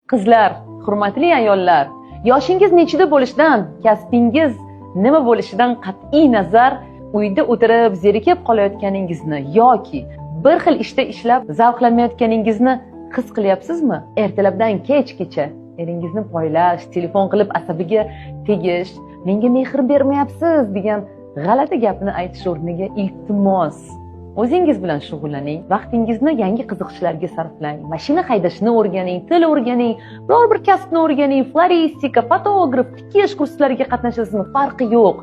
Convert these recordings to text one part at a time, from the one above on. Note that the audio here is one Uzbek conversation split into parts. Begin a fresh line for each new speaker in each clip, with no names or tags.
Qizlar, hurmatli ayollar, yoshingiz nechida bo'lishidan, kasbingiz nima bo'lishidan qat'iy nazar uyda o'tirib zerikib qolayotganingizni yoki bir xil ishda ishlab zavqlanmayotganingizni his qilyapsizmi? Ertalabdan kechgacha eringizni poylash, telefon qilib asabiga tegish, "Menga mehr bermayapsiz" degan g'alati gapni aytish o'rniga, iltimos, o'zingiz bilan shug'ullaning. Vaqtingizni yangi qiziqishlarga sarflang. Mashina haydashni o'rganing, til o'rganing, biror bir kasbni o'rganing, floristika, fotograf, tikish kurslariga qatnashasizmi, farqi yo'q.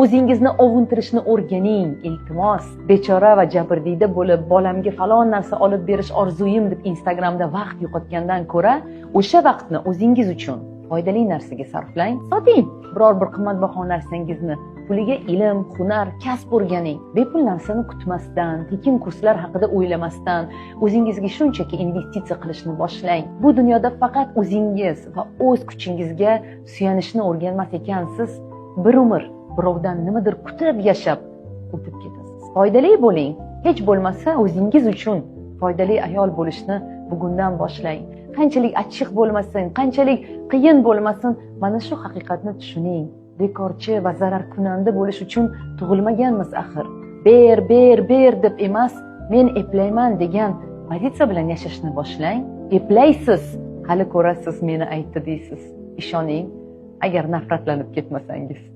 O'zingizni ovuntirishni o'rganing, iltimos. Bechora va jabrdiyda bo'lib, "Bolamga falon narsa olib berish orzuyim" deb Instagramda vaqt yo'qotgandan ko'ra, o'sha vaqtni o'zingiz uchun foydali narsaga sarflang. Soting biror bir qimmatbaho narsangizni, puliga ilm, hunar, kasb o'rganing. Bepul narsani kutmasdan, tekin kurslar haqida o'ylamasdan, o'zingizga shunchaki investitsiya qilishni boshlang. Bu dunyoda faqat o'zingiz va o'z kuchingizga suyanishni o'rganmas ekansiz, bir umr birovdan nimadir kutib yashab o'tib ketasiz. Foydali bo'ling. Hech bo'lmasa o'zingiz uchun foydali ayol bo'lishni bugundan boshlang. Qanchalik achchiq bo'lmasin, qanchalik qiyin bo'lmasin, mana shu haqiqatni tushuning. Bekorchi va zararkunanda bo'lish uchun tug'ilmaganmiz axir. "Ber, ber, ber" deb emas, "Men eplayman" degan pozitsiya bilan yashashni boshlang. Eplaysiz, hali ko'rasiz, meni aytdi deysiz. Ishoning, agar nafratlanib ketmasangiz.